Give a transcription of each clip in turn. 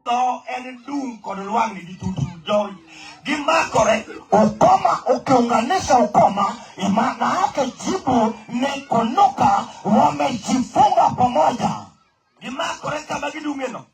Dho en dum kod lwang'ni gi tutu jo gimakore. Ukoma, ukiunganisha ukoma, maana yake jibu ni kunuka. Wamejifunga pamoja, Gimakore kama gidung'eno.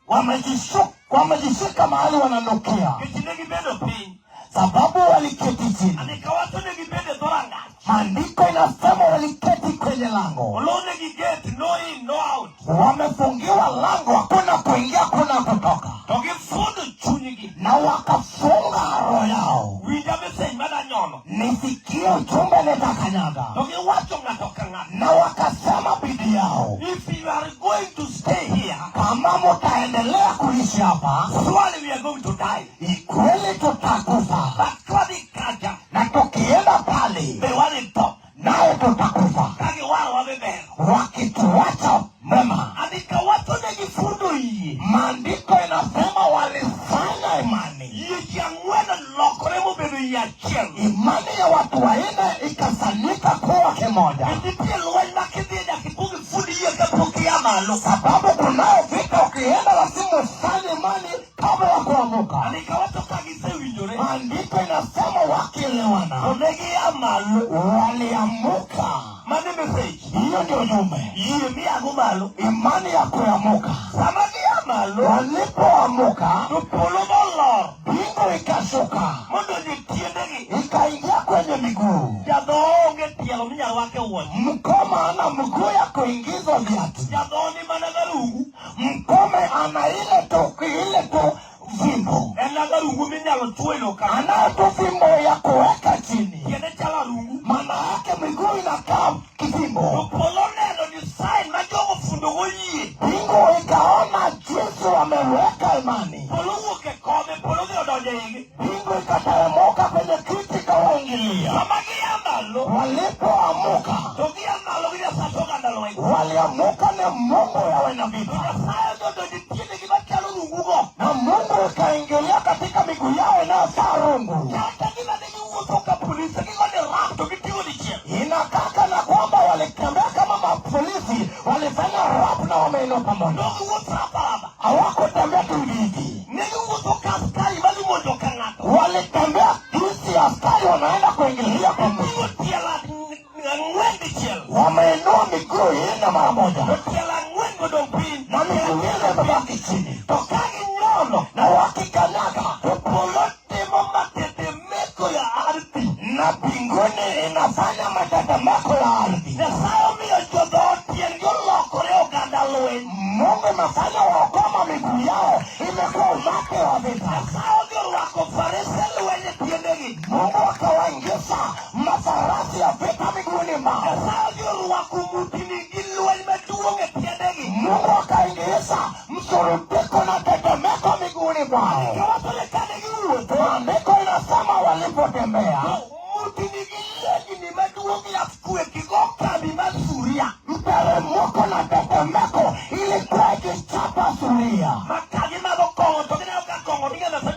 Wamejishika mahali wananukia, Nikech ne gibedo piny. Sababu waliketi chini. Andika wacho ne gibedo e dhorangach. Maandiko inasema waliketi kwenye lango, Olornegi gate, no in, no out. Wamefungiwa lango, hakuna kuingia, hakuna kutoka, To gifundo chunygi. Na wakafunga roho yao. Winja message madanyono. Nisikie ujumbe nitakanyaga. To giwacho ng'ato ka ng'ato. Na wakasema bidii yao, If you are going to stay here, kama mutaendelea kuishi hapa, surely we are going to die. Kweli tutakufa, But kadhi kacha, na tukienda pale be wadhi tho. naye tutakufa, Ka giwarowa be ber. Wakituacha mema. Andika wacho ne gifundo yie. Maandiko inasema walifanya imani, Yie ji ang'wen olokore mobedo yie achiel. Imani ya watu wanne ikasanyika kuwa kimoja, Nitie lweny ma kidhi nyaka ikuong ifund yie kapok ia malo. Sababu kunao vita, ukienda lazima ufanye imani kabla ya kuamuka. Andika wacho ka gisewinjore. Maandiko inasema wakielewana, To ne gia malo. Waliamuka. Mano e message. Hiyo ndio ujumbe, Yie miago malo. Imani ya kuamuka. Sama gia malo, Walipoamuka, to polo molor. Mbingu ikashuka, Modonjo e tiendegi. Ikaingia kwenye miguu. Jadho onge tielo minyalo rwake wuoche. Mkoma ana mguu ya kuingizwa viatu. Jadho ni mana garungu. Mkome ana ile tu fimbo. En garungu minyalo tuo e lowo ka. Anayo tu fimbo ya kuweka chini. Tiende chalo arungu. Maana yake miguu inakaa kifimbo. To polo neno ni sign ma jogo ofundogo yie. Mbingu ikaona jinsi wameweka imani. Polo wuok e kome, polo dhi odonjo e igi. Mbingu ikateremka kwenye kiti ikawaingilia. Sama gia malo, Walipoamuka, to gia malo gi Nyasaye oganda lweny. Waliamuka ni Mungu ya wenye vita. Nyasaye odonjo e tiendegi machalo rungugo. Na Mungu ikaingilia katika miguu yao inayofaa rungu. Kata gima ne giwuotho ka polisi, gigo ni rap to giting'o dichiel. Inakaa kana kwamba walitembea kama mapolisi, walifanya rap na wameinua pamoja. Ne giwuotho rabaraba. Hawakutembea tu hivi. Ne giwuotho ka askari madhi monjo ka ng'ato. Walitembea jinsi askari wanaenda kuingilia kwa mtu. Giting'o tielo ang'wen dichiel. Wameinua miguu ine mara moja. To tielo ang'wen odong' piny. Na miguu ine imebaki chini. To ka ginyono, na wakikanyaga, to polo timo matetemeko ya ardhi. Na mbinguni inafanya matetemeko ya ardhi. Nyasaye omiyo jodhoot tiendgi olokore oganda lweny. Mungu imefanya wakoma miguu yao imekuwa umati wa vita. Nyasaye odhi orwako farese lweny e tiendegi. Mungu akawaingiza mafarasi ya vita miguuni mwao. Nyasaye odhi orwako mutini gi lweny maduong' e tiendegi. Mungu akaingiza msurutiko na tetemeko miguuni mwao. Kawacho ni kane giwuotho, Maandiko inasema walipotembea, to mutini gi yiengni maduong' ya kwe gigo kambi mar Suria. Mteremko na tetemeko ilikuwa ikichapa Suria. Ma ka gimadho kong'o to gineno ka kong'o ming'ado sa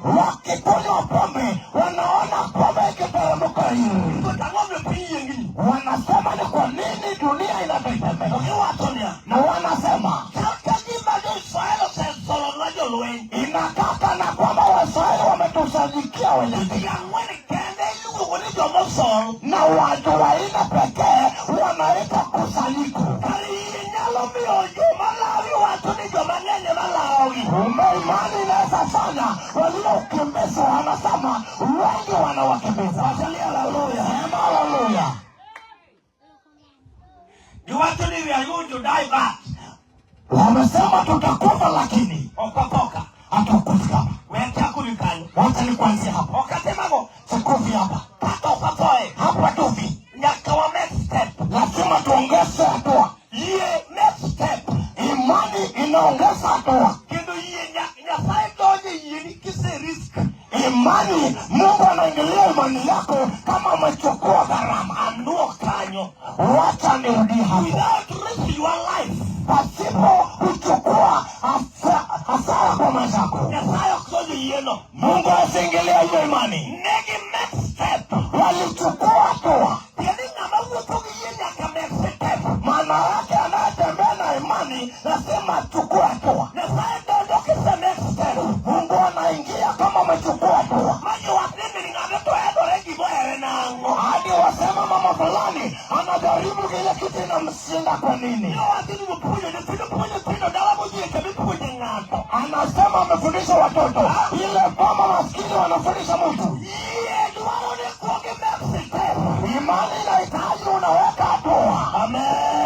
Wakikunywa pombe wanaona pombe ikiteremka hivi. To ang'o momiyo piny yiengni? Wanasema ni kwa nini dunia inatetemeka? To giwacho niya, Na wanasema chal ka gima jo-Israel osesolonwa jolweny. Inakaa kana kwamba Waisraeli wametusanyikia wenye Ji ang'wen kende iluongo ni jomosol. Na watu wanne pekee wanaita kusanyiko. Kare yie nyalo Nyalo miyo joma lawi wacho ni joma ng'eny ema lawogi. Kumbe imani inaweza fanya waliokimbizwa wanasema wengi wanawakimbiza. Wachalie haleluya. Sema haleluya. Giwacho ni we are going to die but Wamesema tutakufa, lakini ok wathoka. hatukufi hapa. We achako kanyo. Wacha nikuanzie hapa, Ok atemago. sikufi hapa, Kata ok wathoe. hapa tufi. Nyaka wa make step. Lazima tuongeze hatua. Yie make step. Imani inaongeza hatua. Kendo yie Nyasaye donjo e yieni kise risk. Imani, Mungu anaingilia imani yako kama umechukua gharama. Anuo kanyo. Wacha nirudie hapo, Without risk your life. pasipo kuchukua hasara kwa maisha yako, Nyasaye ok donjo e yieno. Mungu asiingilia hiyo imani. Negi make step. Walichukua hatua. Tiende ng'ama wuotho gi yie nyaka make step. Maana yake anayetembea na imani lazima achukue hatua. Nyasaye donjo kise make step. Mungu anaingia kama umechukua hatua. Ma ywak ni min ng'ane to hedore gimohere nang'o. Hadi wasema mama fulani anajaribu kile kitu inamshinda kwa nini? Nowacho ni puonjo nyithindo puonjo nyithindo dala modhier kama ipuonje ng'ato. Anasema amefundisha watoto ile boma maskini wanafundisha mtu. Yie dwaro ni kuong i make step. Imani inahitaji unaweka hatua. Amen.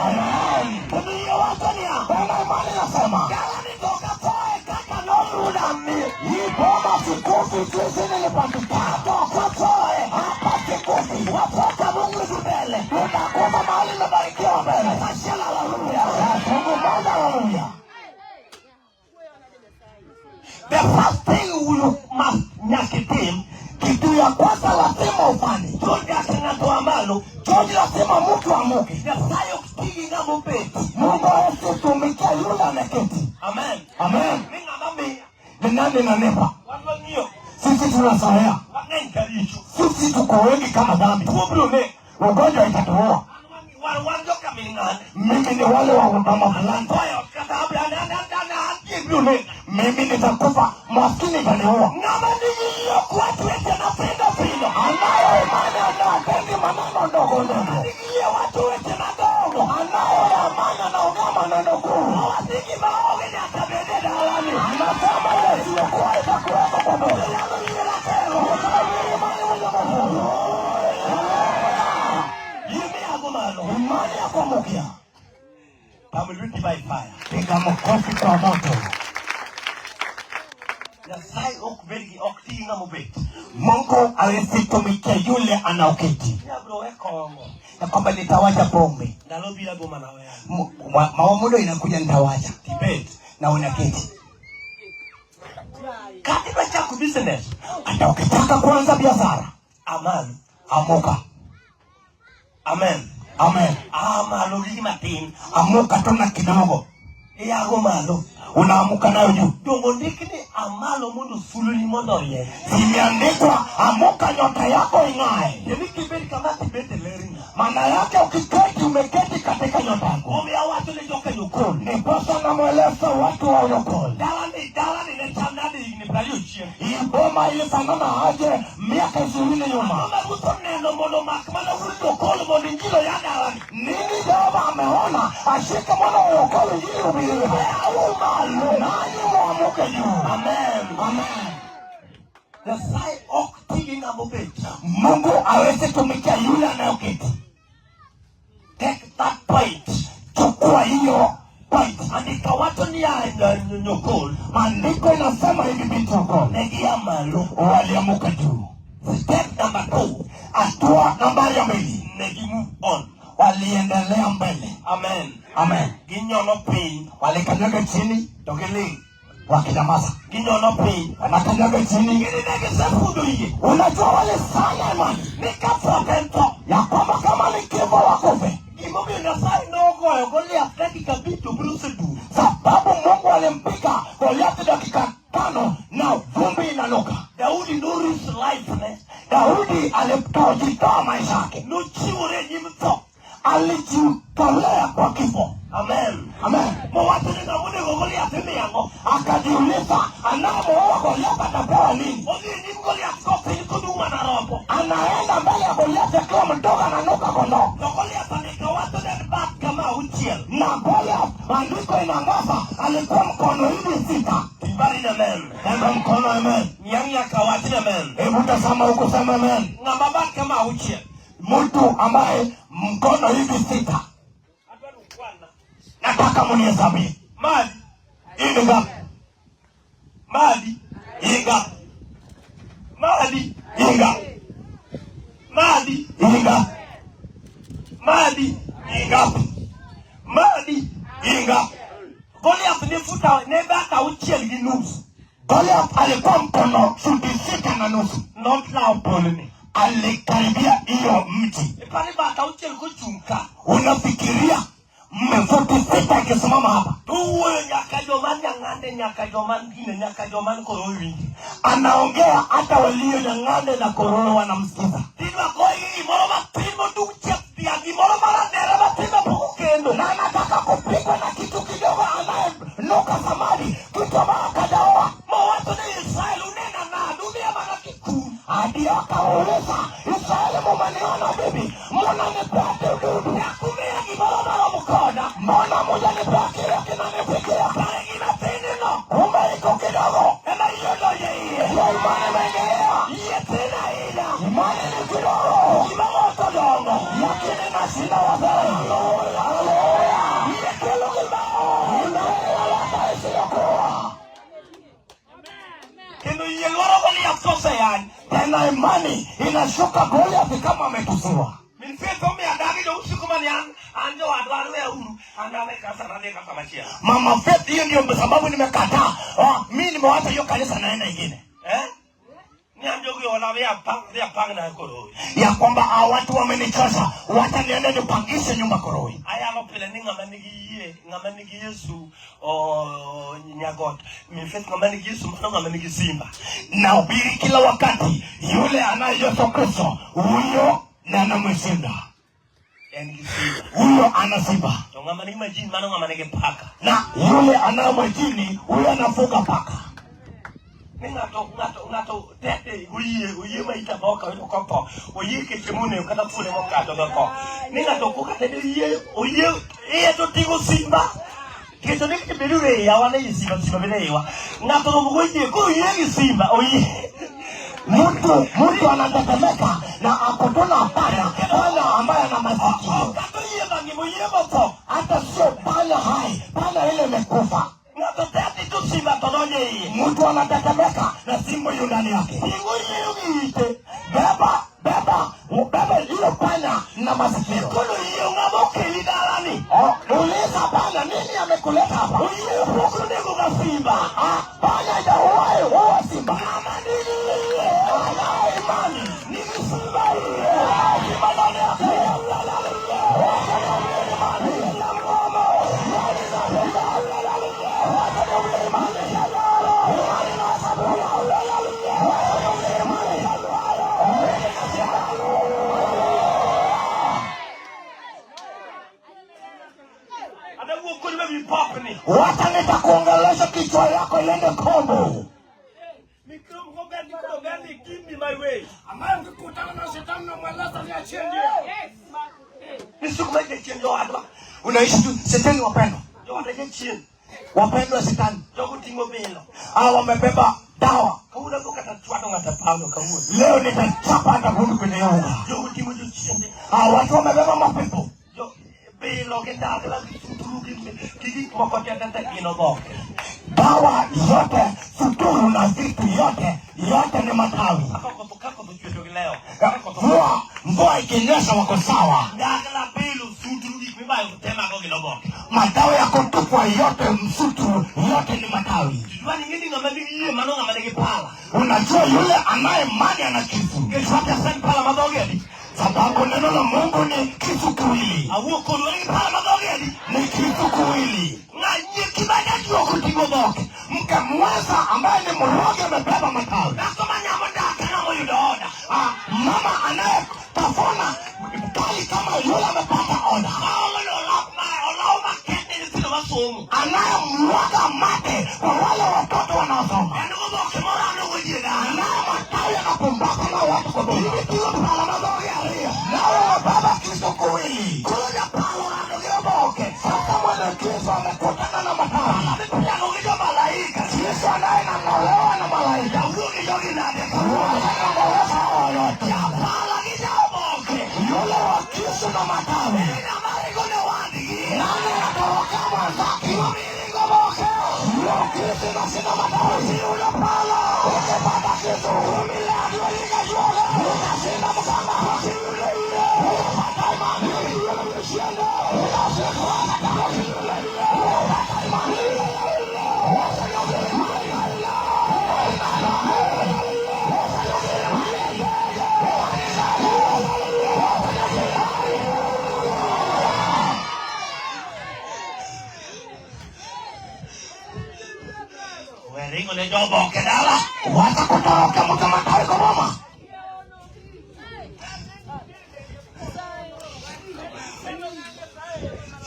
Amen. Kendo yie wacho niya. Tena imani inasema Dala ni to ok athoe kaka noyuda mi. hii boma sikufi, jinsi nilipatikana. To ok wathoe. Hapa sikufi, Watho kama Mungu mbele. tutakufa mahali imebarikiwa mbele. Achiel haleluya. Mungu mmoja, haleluya. The first thing you must nyaka itim, Kitu ya kwanza lazima ufanye, to nyaka ng'ato a malo. George, lazima mtu amuke. Nyasaye ok ti gi ng'ama obet. Mungu asitumikia yule ameketi. Amen. Amen. Ni ng'ama miya. Ni nani nanipa? Wan wang'iyo. Sisi tunazoea, Wang'eny ka richo. sisi tuko wengi kama dhambi. Tuo biro nek. Ugonjwa itatuua. Wan joka min ng'ane. Mimi ni wale wa mama fulani, Thoyo kata an an biro nek. mimi nitakufa, maskini itaniua. Ng'ama nigi yie ok wach weche matindo tindo. Anayo imani anapendi maneno ndogo ndogo, Nigi yie wacho weche madongo. anayo amani anaongea maneno kuu. Owach ni gima onge nyaka bed e dalani. Anasema ile isiyokuwa itakuweko kwa mbele. Nyalo yie ratego. Imani mwenye nguvu. Yie miago malo. Imani ya kuamukia. Pam lweti by fire. Piga makofi kwa moto. Nyasaye ok bed gi ok ti gi ng'ama obet. Mungu alisitumikia yule anaoketi, Nyabro we kong'o. ya kwamba nitawacha pombe. Ndalo biro ago mana weya. Maomudo inakuja nitawacha, Tibet. na unaketi. Kata idwa chako business. Hata ukitaka kuanza biashara, Amalo. amuka. Amen. Amen. Amalo gi matin. Amuka tu na kidogo, Iago malo. unaamuka nayo juu. Dongo ondik ni amalo mondo suluni mondo orieny. Zimeandikwa, amuka nyota yako ing'ae. Tiende kibet kama tibet e lerni. Maana yake ukiketi, umeketi katika nyota yako. Omiyo awacho ne joka Nyokol. Ndiposa namweleza watu wa Uyokol, Dalani ne chal nade higni 20 chien. hii boma ilifanana aje miaka 20 nyuma? Mama ruto neno mondo mak mana wuod Nyokol mondo injili oya dalani. Nini Jehova ameona ashike mwana wa Uyokol ili ubiriwe? Au malo. Nanyi mwamuke juu. Amen. Amen. Nyasaye ok ti gi ng'ama obet. Mungu awezi tumikia yule anayoketi. Take that point. Chukua hiyo point. Andika wacho ni a Nyokol. Maandiko inasema hivi, binti Okol Ne gia malo. waliamuka juu. Step number 2. Hatua nambari ya 2, Ne gi move on. waliendelea mbele. Amen. Amen. Ginyono piny Walikanyaga chini to giling'. wakinyamaza, Ginyono piny. wanakanyaga chini. Gini ne gisefundo yie. Unajua walisanya imani Ni ka tho to en tho. ya kwamba kama ni kifo wakufe, Gimomiyo Nyasaye nogoyo Goliath dakika 5 to biro oseduro. sababu Mungu alimpiga Goliathi dakika 5 na vumbi inanuka. Daudi no risk life ne. Daudi alijitoa maisha yake, Nochiwore e nyim tho. alijitolea kwa kifo. Amen. Amen. Mowacho ni ng'ama onego Goliath imiyo ang'o? Akajiuliza, anayemuua Goliathi atapewa nini? Odhi e nyim Goliath kopiny kodung' mana rombo. Anaenda mbele ya Goliathi akiwa mdogo, ananuka kondoo, To Goliath andika wacho ne en bat kama auchiel. na Goliathi Goliath, maandiko inaangaza, alikuwa mkono hivi 6. Tibari na amen. Enda mkono amen. Nyang' nyaka wach ni amen. Hebu tazama huku, sema amen. Ng'ama bat kama auchiel. Mtu ambaye mkono hivi 6. Adwaro ukwana. Nataka mnihesabie. Mali. Hii ni ngapi? Mali. Hii ngapi? Mali. Hii ngapi? Mali. Hii ngapi? Mali. Hii ngapi? Mali. Hii ngapi? Goliath ne futa ne bat auchiel gi nus. Goliath alikuwa mkono futi 6.5. Notlawo polni. Alikaribia hiyo mti. Ipani bat auchiel kochung' ka. Unafikiria futi 6 akisimama hapa, To owuoyo nyaka joma nyang'ane, nyaka joma gine, nyaka joma koro winji. Anaongea hata walio Nyang'ane na Kororo wanamsikiza. Tidwa goyi gi gimoro matin modung' chieth dhiang', gimoro maradere matin mapok okendo. Na anataka kupigwa na kitu kidogo anayenuka samadi, kitu ambayo akajaoa. Mowacho ni Israel unena nade, umiya mana kikun. Hadi akauliza Israeli, mumeniona bibi, mnanipea dudu. Nyakumiya gimoro marom koda. Mbona mujanipea kile kinanifikia? Kare gima tin no. Kumbe iko kidogo. Ema yie odonjo iye. Ndio imani imeingia. Yie tin ahinya. Imani ni kidogo. Gima moko dongo. Lakini nashinda wazee. Haleluya. Yie kelo gima Imani inaleta isiyokuwa. Kendo yie lwaro Goliath koseyany. Tena imani inashuka Goliath kama ametusiwa. Min Faith omiyo adagi jo usiku mane an jowadwa an weuru an awe kanisa nadhi kanisa machielo. Mama Faith, hiyo ndio sababu nimekataa. Oh, mimi nimewacha hiyo kanisa naenda ingine. Eh? Ni an jogi ola we apang dhi apang na Korowi. Ya kwamba hao watu wamenichosha, wacha niende nipangishe nyumba Korowi. Ayalo pile ni ng'ama nigi yie, ng'ama nigi Yesu o nyagot. Min Faith ng'ama nigi Yesu mano ng'ama nigi simba. Nahubiri kila wakati, yule anaye Yesu Kristo, huyo na anamshinda. En gi simba. Huyo ana simba. To ng'ama nigi majini mano ng'ama nigi paka. Na yule anaye majini, huyo anafuga paka. Ni ng'ato tete oyie ma ita boka oyudo kotho, oyie keche monego kata fuonde mokadho gotho. Ni ng'ato koka tete oyie iye to ting'o simba. Nikech ondik ni beduru e iya, wan ei simba, simba bende e iwa. Ng'ato romo goyie, koro oyie gi simba, oyie. Mtu anatetemeka na akotona panya, panya ambaye ana masikio. Kata oyie mangima, oyie motho. Hata sio panya hai, panya ile imekufa. Ng'ato tete to simba to donjo e iye. Mtu anatetemeka na simba yu ndani yake. Ting'o yieyo gi ite. Beba hiyo panya na masikio. Koro yie ng'ama okeli dalani. Oh, uliza panya nini amekuleta hapa? Oyie pok onego ga simba. Ah, panya hajawahi huwa simba. Ng'ama nigi yie. Anayo imani. Nigi simba iye. Simba ndani yake. Wacha nitakuongelesha kichwa yako iende kombo. Give me my way. Ambaye ukikutana na shetani unamweleza niachie njia. Nisukuma jachien jowadwa. Unaishi tu shetani wapendwa. Jowadwa jachien. Wapendwa shetani. Jogo ting'o bilo. Hao wamebeba dawa. Kawuono go kata chwado ng'ato pawno kawuono. Leo nitachapa hata bundu kwenye unga. Jogo ting'o jochiende. Hao watu wamebeba mapepo. Jo bilo gi ndagla gi suturu gi gik moko te te te gin oboke. Dawa yote, suturu na vitu yote, yote ni matawi. Kako to chwe to gi leo. Mvua ikinyesha wako sawa. Ndagla bilo suturu gik mibayo temago gin oboke. Matawi ya kutupwa yote, msuturu yote ni matawi. Dwani ng'eni ng'ama nigi yie mano ng'ama nigi pala. Unajua yule anaye imani ana kisu. Nikech wach en pala ma dhoge adi? Sababu neno la Mungu ni kisu kiwili. Awuo kodu nigi pala ma dhoge adi? Ni kisu kiwili. Ng'a nyie kibanya juok oting'o oboke. Mke mweza ambaye ni mroge amebeba matawi. Dhako manyamo ndaka ng'ama oyudo oda. Mama anayetafuna kali kama yule amepata oda. Maonge ni olaw makende nyithindo masomo. Anayemwaga mate kwa wale watoto wanaosoma. En oboke morano go ji e dala. Anaye matawi anapumbaka na watu kwa boma. Ting'o pala ma dhoge ariyo. Nawe wababa kisu kiwili. Koro japala orado gi oboke. Sasa mwenye kisu Amekutana na matawi. Mipiago gi jomalaika. Yesu anaye nang'olewa na malaika. Jawuo gi jogi nade. Wanang'olewa hawa wote. Japala gi jaoboke. Yule wa kisu na matawi. Ng'ama ringo ne wadgi. Nani anatoroka mwenzake? Miringo boke. Yule wa kisu na sina matawi. Yudo pala. Ukipata kisu utashinda mkanda. Ukipata imani utashinda. Ukipata imani. We ringo ne joboke dala. Wacha kutoroka mtu matawi kwa boma.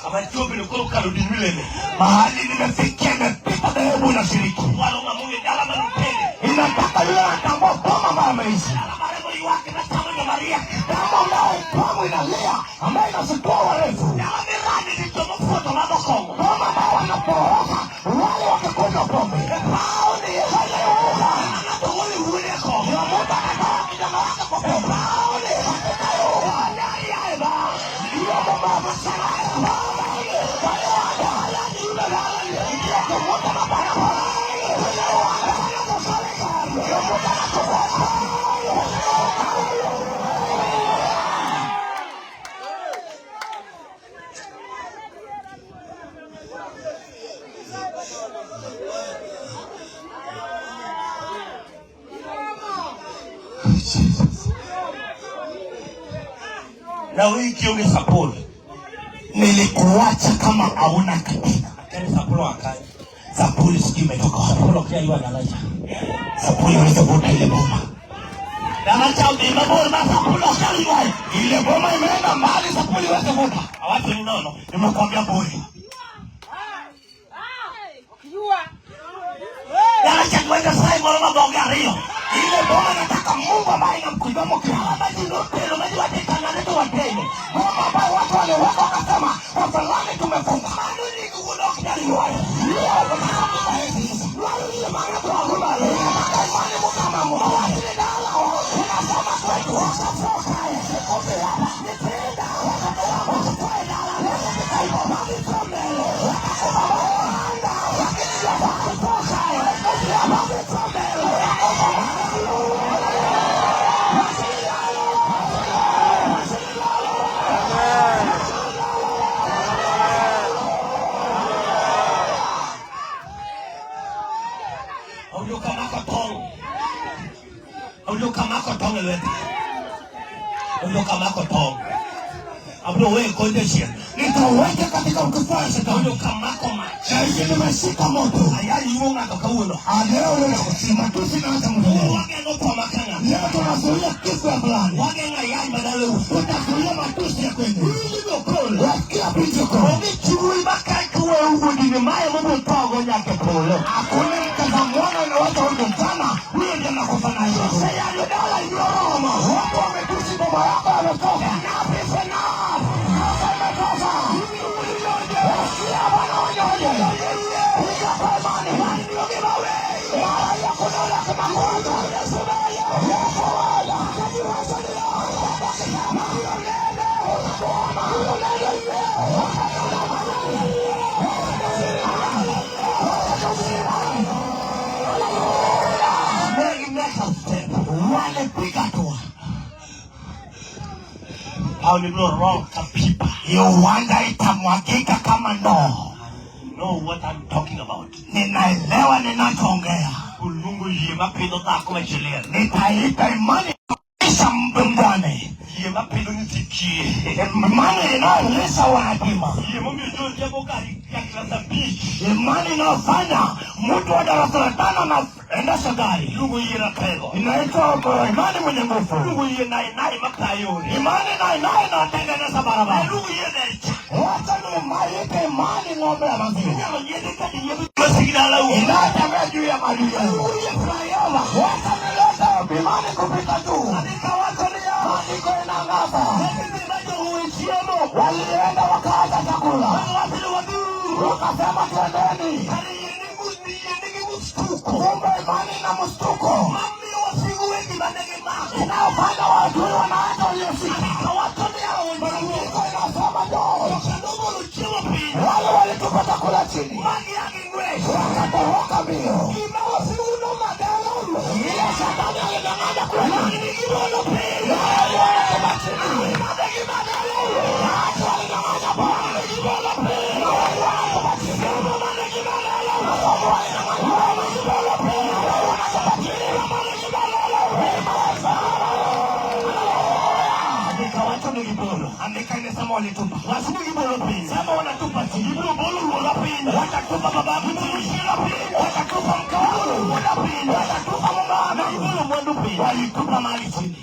Kama chopi ni koro kalo din mileme. Mahali nimefikia imepita dhehebu na shiriki. Walo ng'amunge dala manutene. Inataka yule anatambua boma ambayo ameishi. Dala maremo ywak na chamo jomariek. Kama ambayo boma inalia ambayo inasutua warefu. Dala miradi ni jomofuoto madho kong'o. Boma ambao wanaporoka wale wakikunywa pombe. Paoni. Waliouka. Ng'ato golo wuode e kong'o. Ndio mtu anatoa kijana wake kwa pombe. Paoni. Katika hiyo ndio boma sana. Ndio kumuta mabara. Ndio mtu anachukua. Jesus. Na wiki kionge sapolo. Nilikuacha kama hauna kabila. Akani sapolo akani. Sapuli sijui imetoka wapi. Sapolo kia ywa dalacha. Sapuli walizovuta ile boma. Dalacha odhi mabor ma sapolo ok nyal ywayo. Ile boma imeenda mbali, sapuli iweze vuta. Awacho ni nono. Nimekuambia bure. Dalacha dwa Nyasaye moro ma dhoge ariyo. Ile boma nataka Mungu ambaye inamkuja mke. Dala ma ji notelo ma ji wacho kang'ane to watelo. Boma ambayo watu waliweka wakasema kwa fulani tumefunga. Mano nying wuon ok nyal ywayo. Awinjo kamako tong'. Awinjo kamako tong' e lweta. Awinjo kamako tong'. Abiro weyo konde chien. Nitaweka katika ukifaa shetani. Awinjo kamako mach. Saizi nimeshika moto. Ayany yuo ng'ato kawuono. Leo leo matusi naanza mwenyewe. Wageng'o tho ma ka ng'ato. Leo tunazuia kifo ya fulani. Wageng'o ayany madalou. Tutazuia matusi ya kwenu. Wasikia picha kwa. Onge chuny ma ka kiweyo wuondini mae mobiro thogo nyaka e polo. Hakuna mtazamwana na watu huko mchana, huyo ndiye anakufa na hiyo. Oseyanyo dala yoromo. Watu wametusi baba yako ametoka. Enough is enough. Sasa imetoka. Wasikia Bwana wanyonye. Piga kwa imani. Mara ya kuna ule kimakonda. Yesu wala. Make next step. Walipiga hatua. How you know wrong kapipa. Hiyo uwanja itamwagika kama ndoo. Know what I'm talking about. Ninaelewa ninachoongea. Kulungu yie mapidho dhako machiler. Nitaita imani isha mjane, Yie mapidho nyithi kiye. imani inayolisha wayatima, Yie momiyo joriembo gari ya klas abich. imani inayofanya mtu wa darasa la tano anaendesha gari. Iluongo yie ratego. Inaitwa imani mwenye nguvu, Iluongo yie nainai matayo yore. imani nainaye inayotengeneza barabara. Iluongo yie decha. Wacha niite imani ng'ombe ya maziwa Inyalo nyiedhe ka ji nyiedho wasik dalau. inayotembea juu ya maji. Iluongo yie flyover. Wacha nilete imani kupita juu. Andika wacho niya. Maandiko inaangaza. Nekidhi ma johuwe chiemo. Walienda wakaacha chakula, Wacho ni wadhiuru. wakasema Akasema tuendeni. Kare yie nigi mshtuko. Kumbe imani na mshtuko Mamiyo wasigu wengi mane gimako. inayofanya waadui wanaacha walioshika. Andika wacho ni aonjo. Maandiko inasema George, To kendo golo chiemo piny. wale walitupa chakula chini Ma gia gi ng'wech. wakatoroka mbio. Gima wasigu nomadala. Ile shetani alinyang'anya kwenu, Wang'ni gibolo piny. wale walitupa chini. Mane gimadala. Watu walinyang'anya Bwana, Gibolo piny. na wale wanatupa chini. Mane gimadala. Masomo walinyang'anya Bwana, na wale wanatupa chini. Mane gimadala. Andika wacho ni gibolo. Andika inasema walitupa, Wasigu gibolo piny. sema wanatupa chini, Gibiro bolo wuora piny. watatupa bababu Gibiro chini, chiega piny. watatupa mke wangu, Wuoda piny. watatupa mume Ne wangu. gibolo mwandu piny. Walitupa mali chini.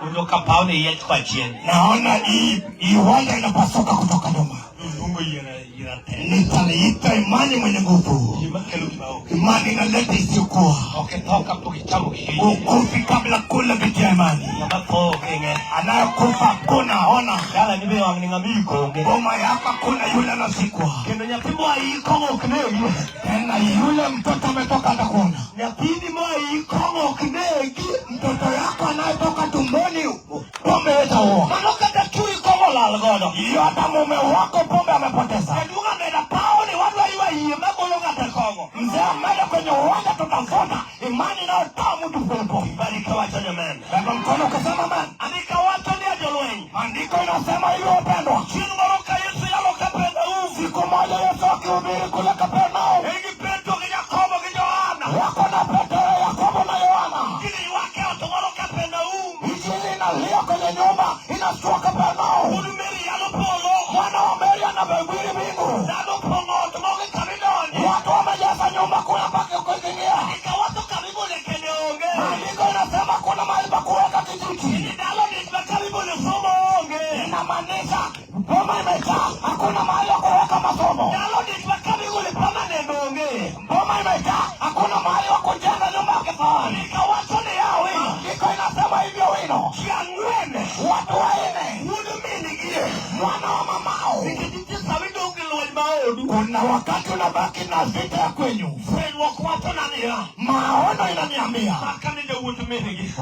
Uno ka paw ni yiech kwa chien. Naona hii hii uwanja inapasuka kutoka nyuma. Luongo yiera yiera tek. Nitaliita imani mwenye nguvu. Gima kelo gima onge. Imani inaleta isiyokuwa. Ok itho kapok ichamo gige yie. Ukufi kabla kula vitu ya imani. Ng'ama tho onge ng'e. Anayekufa hakuna ona. Dala ni be wang' ni ng'ama iko onge. Boma yako hakuna yule anasikwa. Kendo nyathi moa iyi kong'o ok negi. Tena yule mtoto ametoka hata kuona. Nyathini moa iyi kong'o ok negi. Mtoto yako anayetoka tumboni pombe hataua. Mano kata churi kong'o lal godo. Hiyo hata mume wako pombe amepoteza. Jaduong' ameda pawo ni wadwa ywa yie magolo ng'ato e kong'o. Mzee ameenda kwenye uwanja, tutafuta imani inayotoa mtu pepo. Barika wacho ni amen. Beba mkono ukisema amen. Andika wacho ni jolweny. Maandiko inasema hivyo wapendwa. Chieng' moro ka Yesu yalo Kapernaum. Siku moja Yesu akihubiri kule Kapernaum, E gi Petro gi Jakobo gi Johana. wako na Petro, Yakobo na Yohana. Gini ywak e ot moro Kapernaum. Injili inalia kwenye nyumba, inashtua Kapernaum. Wuod Meri yalo polo. Mwana wa Meri anahubiri mbingu, Dhano opong'o ot maonge kama idonje. watu wamejaza nyumba, kuna mpaka kuingia. Andika wacho kama ibole kende onge. Maandiko inasema kuna mahali pa kuweka kijiti. Ni ndalo dich ma kama ibole somo onge. Inamaanisha boma imejaa, hakuna mahali ya kuweka masomo. Ndalo dich ma kama igole permanent onge. Boma imejaa, hakuna mahali wa kujenga nyumba ya kifahari. Andika wacho ni yawe. Maandiko inasema hivyo wino, Ji ang'wen. watu wanne, Wuod min-gi. mwana wa mamao. Nikech nitie sama idong' gi lweny maodu. Kuna wakati unabaki na vita ya kwenyu. Fwenyruok wachona niya. Maono inaniambia Maka ne jawuoth min-gi.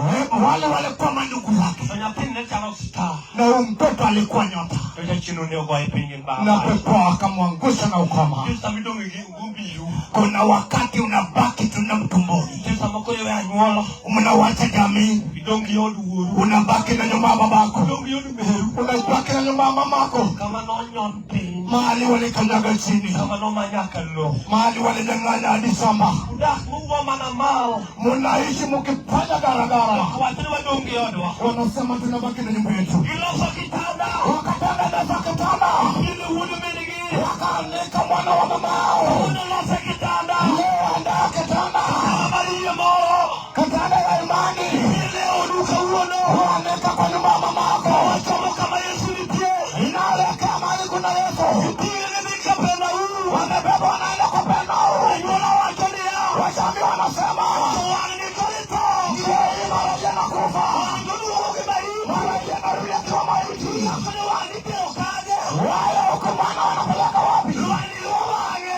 wale walikuwa mandugu zake, To nyathini ne chalo star. na huyu mtoto alikuwa nyota, To jachien ne ogoye piny gi na mbaa. pepo akamwangusha na ukoma. Nitie sama idong' gi gumbiu. Kuna wakati unabaki tuna mtumboni, Nitie sama koro iwe anyuola. mnawacha jamii, Idong' gi od wuoru. unabaki na nyumba ya babako, Idong' gi od meru. unabaki na nyumba ya mamako, Kama nonyon piny. mahali walikanyaga chini, Kama noma nyaka lowo. mahali walinyang'anya hadi shamba. Udak mugo mana mal. Mnaishi mkifanya garagara, Wacho ni wadong' gi odwa. wanasema tunabaki na nyumba yetu. Giloso kitanda. Wakatengeneza kitanda, Gini wuod min-gi. wakaandika mwana wa mamao. Wuod oloso kitanda. Leo andaa kitanda, Kama yie moro. kitanda ya imani, Ile odu kawuono. uandika kwa nyumba ya mamako, Wachomo kama Yesu nitie. inaelekea mahali kuna Yesu. Gitire ni Kapernaum. Wamebeba wanaenda Kapernaum. Anyuola wacho niya. Washambi wanasema To wang' ni kod tho. njia hii mara jana kufa, Wang' to duogo gi maiti. mara jana rudi akiwa maiti. Wacho ni wang' itero kanye. Wale huko mwana wanapeleka wapi? Lwang'ni luwo bang'e.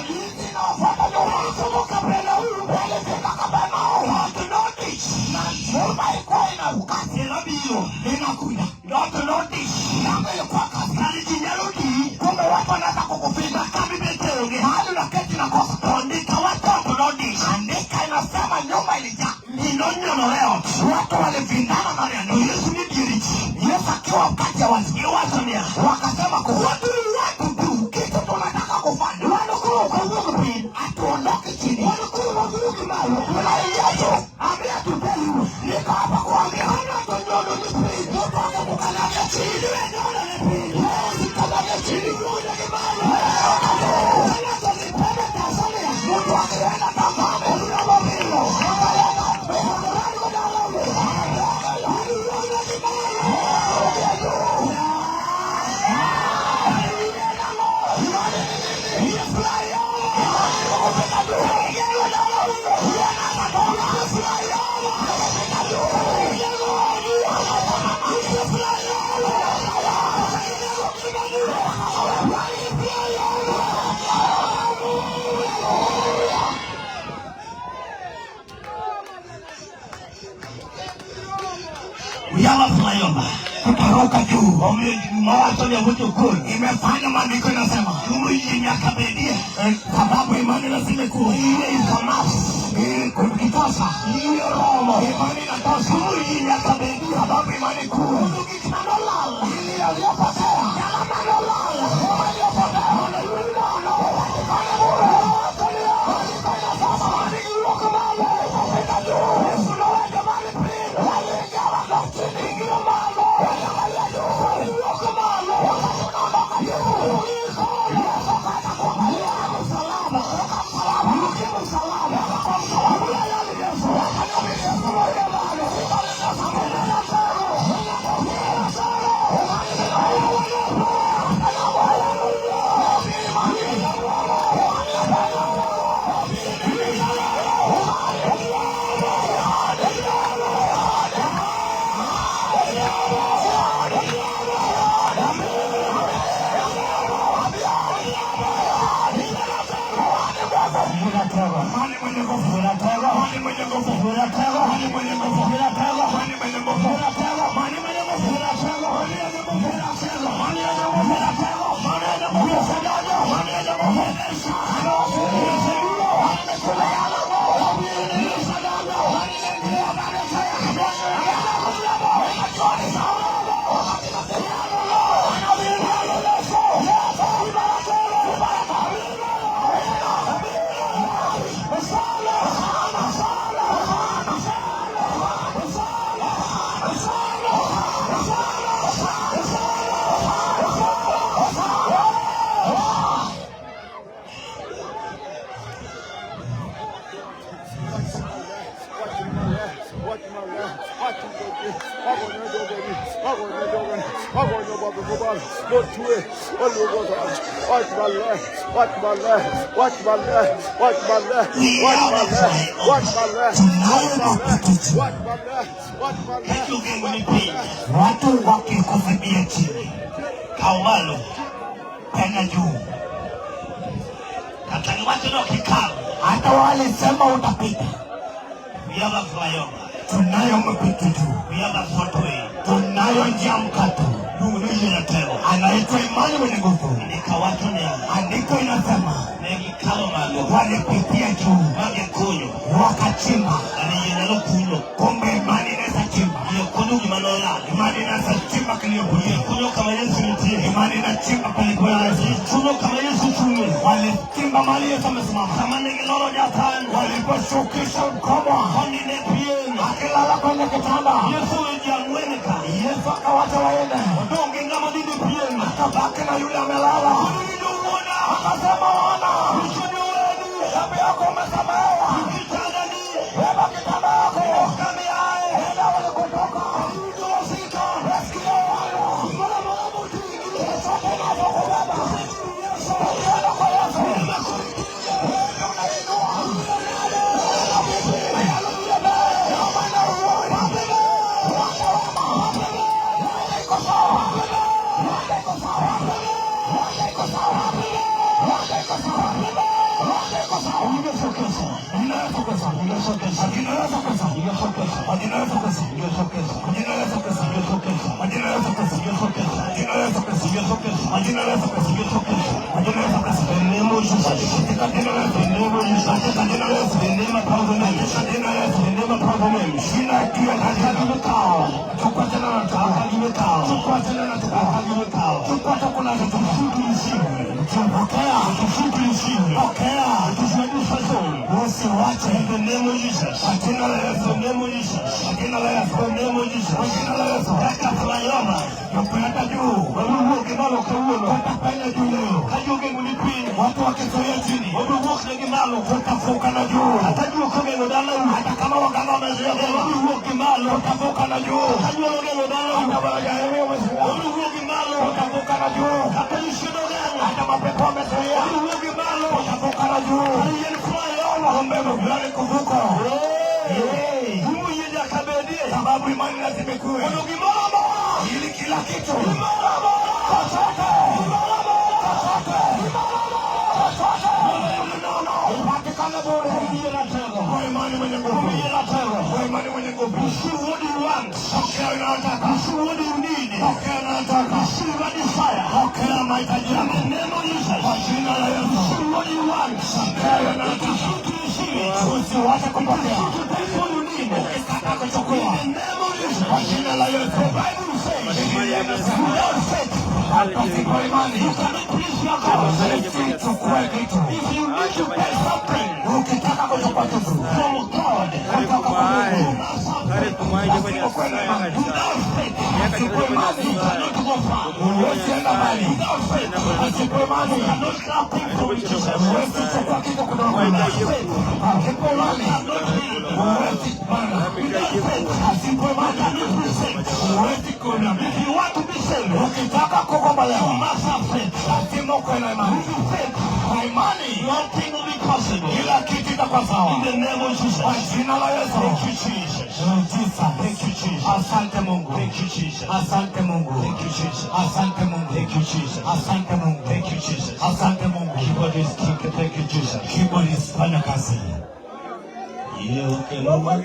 Jinsi inawafuata nyuma. Wachomo Kapernaum. Walifika Kapernaum, Ot nodich. na nyumba ilikuwa inaukasi Inabiro. inakuja, Ot nodich. lango ilikuwa kazi. Kare ji nyalo tii. Kumbe watu wanaweza kukufika Kama ibete onge. mahali unaketi na kosa. To ndika wacho ot nodich. Andika inasema nyumba ilijaa, Ji nonyonore ot. watu walivindana ndani ya To nyumba. Yesu ni dier ji. Yesu akiwa kati ya watu Giwacho niya. wakasema kuwa What do we want to do? kitu tunataka kufanya, Wan koro ok wawuog piny. hatuondoki chini, Wan koro wawuog malo. tunaingia juu. I'm here to tell you. Niko hapa kuambia Ng'ato nyono ni piny. mtu akikukanyaga chini, Iwe nyono ni piny. wewe usikanyage chini. Iwuoyo gi malo. Wewe juu. Ng'ato ni piny Tanzania. Mtu akienda Tanzania, Unaona akaenda Iwuoyo gi malo. We have a flyover. Tutaruka juu. Omiyo mawacho ni awuocho koro. Imefanya maandiko inasema Kumo yie nyaka bedie. Sababu imani lazima ikuwe. Yie is a must. Ukitosa Yie oromo. imani inatosha. Kumo yie nyaka bedie. Sababu imani kuwe. Mondo gik manolal. Ili yaliyopotea Nyalo manolal. yaliyopotea Mondo yud nono. Patikane bure. Maandiko inasema Imani iwuok malo. Kupita juu. Yesu nowejo mali piny. Waliingia wako chini. Ing'iyo malo. Waliangalia juu. Iwuok malo. Wakati unaondoka juu. Yesu akaanza kuangalia msalaba. Msalaba. Luke msalaba. Kwa msalaba. Yali Yesu. Wakati Yesu mwenye malo. Mani mwenye nguvu. Mani mwenye nguvu. Mani mwenye nguvu. Mani mwenye nguvu. Mani mwenye nguvu. Mani mwenye nguvu. Mani mwenye nguvu. Mani mwenye nguvu. Mani mwenye nguvu. Tunayo mapito juu. Ka jogeng'o ni piny. Watu wakikuvibia chini, Kaw malo. penda juu. Kata giwacho ni ok ikal. Hata walisema utapita, We have a flyover. tunayo mapito juu, We have a shortway. tunayo njia mkato. Luongo ni yie ratego. Anaitwa imani mwenye nguvu. Andika wacho niya. Andiko inasema Ne gikalo malo. walipitia juu, Ma gikunyo. wakachimba. Ani yie nyalo kunyo. Kumbe imani inaweza chimba, Yie kunyo gima nolal. imani inaweza chimba Yie kiliyopotea, kunyo kama Yesu nitie. imani inachimba palipo Yesu. Yie kunyo kama Yesu chung'e. Walichimba mahali Yesu amesimama, Sama ne giloro jathan. waliposhukisha mkomo Koni ne pien. akilala kwenye kitanda, Yesu owe ji ang'wen ka. Yesu akawacha waende, Odong' gi ng'ama nindo e pien. akabaki na yule amelala. Nindo wuoda. Akasema, wana Richo ni oweni. dhambi yako umesamehewa, Kitandani. beba kitanda yako, Kama iae. nenda ulikotoka. Yudo wasika. Wasikie wana Gimoro amora moting'i. chochote unavyokubeba, Yesu. ukienda kwa Yesu Ema koro iting'e. wewe unainua. Usiwache In the name of Jesus. kwa jina la Yesu, In the name of Jesus. kwa jina la Yesu, In the name of Jesus. kwa jina la Yesu. Kaka flyover. Tukwenda juu, Wawuok gi malo kawuono. tutapenya juu leo. Ka jogeng'o ni piny. Watu wakizuia chini, Wabiro wuok negi malo. tutavuka na juu. Kata juok ogeng'o dalau. Hata kama waganga wamezuia vyema, Wabiro wuok gi malo. tutavuka na juu. Ka nyuol ogeng'o dalau. Hata wajaribu wamezuia, Wabiro wuok gi malo. tutavuka na juu. Kata jachien ogeng'o. Hata mapepo wamezuia, Wabiro wuok gi malo. tutavuka na juu. Kar yien flyover. Kumbe fulani kuvuka. Hey. Kumo yie nyaka bedie. Sababu imani lazima ikuwe, Mondo gimoro amora. ili kila kitu Gimoro amora. chochote nguvu. Receive what you want. Pokea unayotaka. Receive what you need. Pokea unayotaka. Receive your desire. Pokea mahitaji In yako the name of Jesus. kwa jina la Yesu. Receive what you want. Pokea unayotaka. Refuse to receive it. Usiwache kupokea. Refuse to take what you need. Ukitaka kuchukua In the name of Jesus. kwa jina la Yesu. The Bible says, Biblia inasema without faith, pasipo imani you cannot please your God. usichukue kitu. If you need to get something Ukitaka kuchukua kitu from God, kutoka kwa Mungu, you must have faith. pasipo na imani, Without faith, pasipo imani you cannot go far. huwezi enda mbali. Without faith, Pasipo imani you cannot grab things from Jesus. huwezi chukua kitu kutoka kwa Without Yesu. faith, Pasipo imani you cannot heal. huwezi kupona. Without faith, Pasipo you imani cannot be saved. huwezi kuona. If you want to be saved, Ukitaka you kukombolewa must have faith. lazima ukuwe na imani. With faith, Kwa imani one thing will be possible. kila kitu itakuwa sawa. In the name of Jesus. Kwa jina la Yesu. Thank you, Jesus. Jesus. Thank you, Jesus. Asante Mungu. Thank you, Jesus. Asante Mungu. Thank you, Jesus. Asante Mungu. Thank you, Jesus. Asante Mungu. Thank you, Jesus. Asante Mungu. Keyboard is king. Thank you, Jesus. Keyboardist, fanya kazi. Yeah, okay, Lord.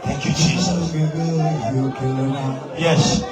Thank you, Jesus. Yes.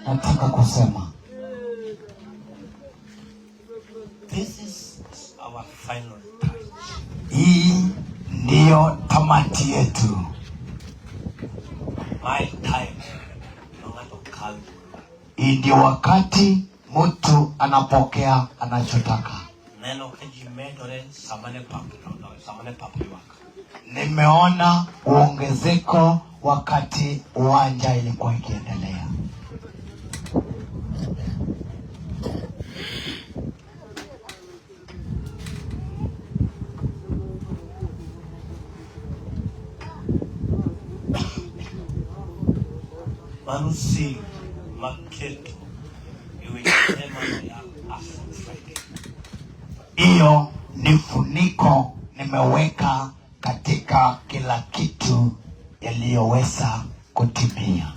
Nataka kusema This is our final touch. Hii ndiyo tamati yetu. My time ma ng'ato kawe. Hii ndio wakati mtu anapokea anachotaka. Neno ka ji medore sama ne pap sama ne pap ywak. Nimeona uongezeko wakati uwanja ilikuwa ikiendelea. Mano seal maketo e weche te manoya after Friday. Hiyo ni funiko nimeweka katika kila kitu yaliyoweza kutimia.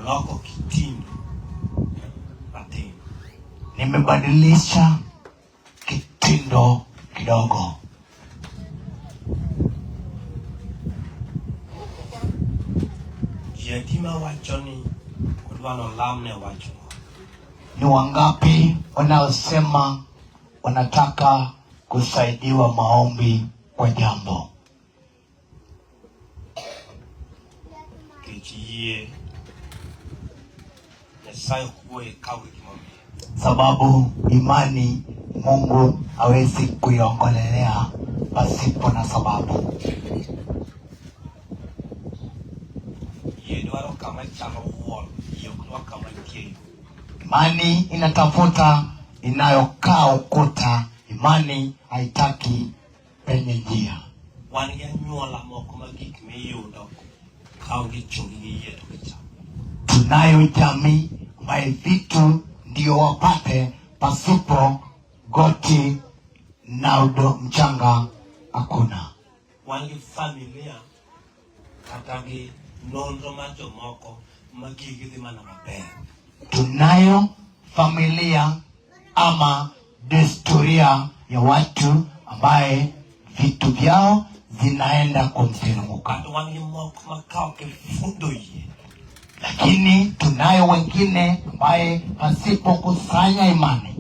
Loko kitindo matin. Nimebadilisha kitindo kidogo. Ji adi mawacho ni odwa nolamne wach moro? Ni wangapi wanaosema wanataka kusaidiwa maombi kwa jambo? Nikech yie Nyasaye ok wuoye kaw gimomiyo. Sababu imani Mungu hawezi kuiongolelea pasipo na sababu. Yie dwaro kama chalo wall, yie ok dwar kama nitie yo. Imani inatafuta inayokaa ukuta, imani haitaki penye njia. Wan gi anyuola moko ma gik miyudo kawo gi chungi gi yie to gichamo. Tunayo jamii ambaye vitu ndio wapate pasipo goti na udo mchanga hakuna. Wan gi familia kata gi nonro mar jomoko ma gigi dhi mana maber. Tunayo familia ama desturia ya watu ambaye vitu vyao zinaenda kwa mteremko, Kata wan gi moko ma ka ok ifundo yie lakini tunayo wengine ambaye pasipo kusanya imani.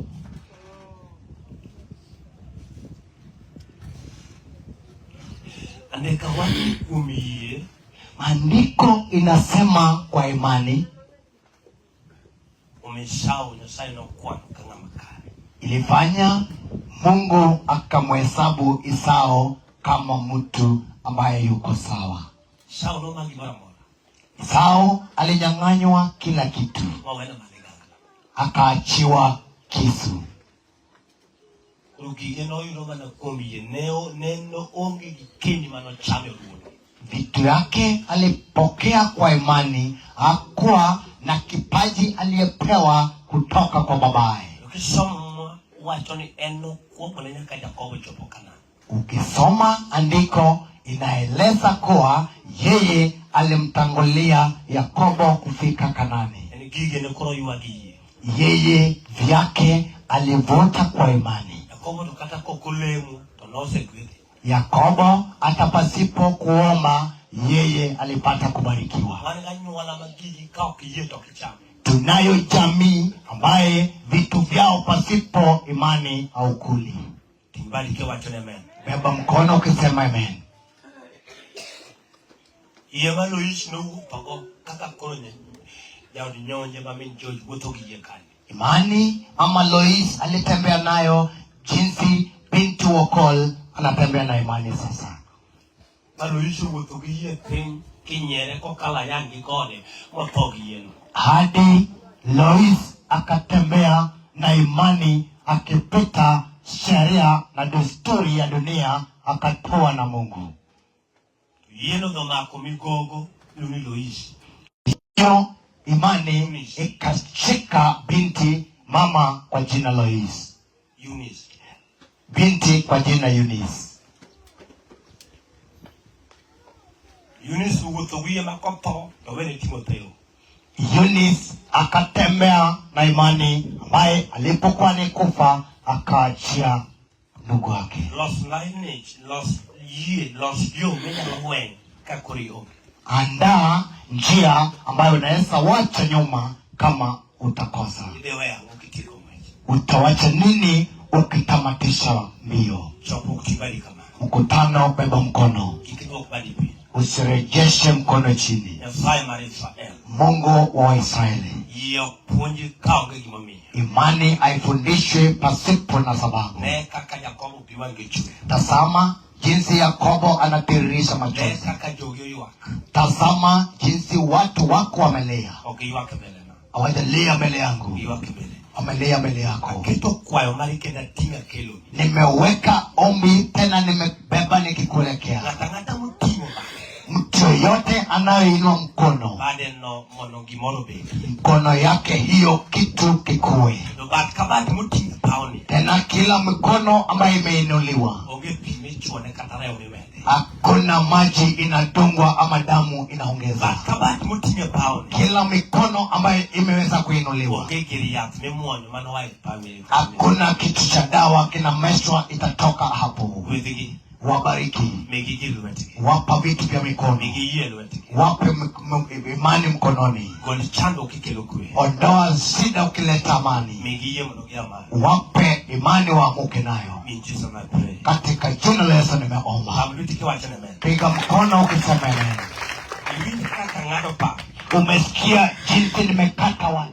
Andika wach kuom yie. Maandiko inasema kwa imani omiyo Esau Nyasaye nokwano ka ng'ama kare. Ilifanya Mungu akamhesabu Esau kama mtu ambaye yuko sawa. Esau noma gimoro amora. Esau alinyang'anywa kila kitu, mowene maligangla. Akaachiwa kisu. Koro gige noyudo mana kuom yie ne neno onge gi keny manochame owuon. Vitu yake alipokea kwa imani, hakuwa na kipaji aliyepewa kutoka kwa babaye. To kisomo wacho ni en nokuopone nyaka Jakobo chopo Kanaan. Ukisoma andiko inaeleza kuwa yeye alimtangulia Yakobo kufika Kanani. En gige ne koro ywa gi yie. Yeye vyake alivuta kwa imani. Jakobo to kata kok olemo to nosegwedhe. Yakobo hata pasipo kuomba yeye alipata kubarikiwa. Wan gi anyuola ma gigi ka ok iyie to ok icham. Tunayo jamii ambaye vitu vyao pasipo imani haukuli. Ting' badi kiwacho ni amen. Beba mkono ukisema amen. Yie ma Lois nowuothogo kaka koro jaod nyonje ma min George wuotho gi yie kanyo. Imani ama Lois alitembea nayo jinsi binti Wokol anatembea na imani sasa. Ma Lois owuotho gi yie piny kinyiere kokalo ayang' gi gode motho gi yieno. Hadi Lois akatembea na imani akipita sheria na desturi ya dunia akatoa na Mungu. To yieno nomako migogo iluongo ni Lois. Hiyo imani ikashika binti mama kwa jina Lois. Eunice. Binti kwa jina Eunice. Eunice owuotho gi yie ma kotho to wene Timotheo. Eunice akatembea na imani ambaye alipokuwa ni kufa Akaachia ndugu wake. Los lineage, los yie, los yo minyalo weny ka koro ionge. Andaa njia ambayo unaweza wacha nyuma kama utakosa. Idhi weyo ang'o kitieko ng'wech? Utawacha nini ukitamatisha mbio? Chokruok ti badi kama. Mkutano, beba mkono, Kik idwok badi piny. usirejeshe mkono chini. Nyasaye mar Israel. Mungu wa Israeli, Yie ok puonji kaonge gimomiyo. Imani haifundishwi pasipo na sababu. Ne kaka Jakobo pi wang'e chwer. Tazama jinsi Yakobo anatiririsha Ne machozi. kaka jogi oywak. Tazama jinsi watu wako wamelia. Ok giywak e mbelena. Hawajalia mbele yangu, Giywak e mbele. wamelia mbele yako. Aketo kwayo mari kendo ating'o akeloni. Nimeweka ombi tena nimebeba nikikuelekea. Ng'ato ang'ata moting'o bade. Mtu yoyote anayeinua mkono, Bade no mondo gimoro obedi. Mkono yake hiyo kitu kikue. Kendo bat ka bat moting'o e pawni. Tena kila mkono ambayo imeinuliwa, Onge pi michuone kata remo mimede. Hakuna maji inadungwa ama damu inaongeza. Bat ka bat moting'o e pawni. Kila mikono ambayo imeweza kuinuliwa, Onge gir yath mimuonyo manoa e paw. Hakuna kitu cha dawa kinameshwa itatoka hapo. Gwedhgi. Wabariki, Migi gir lwetgi. Wapa vitu vya mikono, Migi yie lwetgi. Wape imani mkononi. Gol chandruok kikelo kwe. Ondoa shida ukileta amani, Migi yie mondo gia malo. Wape imani waamuke nayo. In Jesus I pray. Katika jina la Yesu nimeomba. Lam lweti kiwacho ni amen. Piga mkono ukisema amen. Iwinjo kaka ng'ado pap. Umesikia jinsi nimekata watu.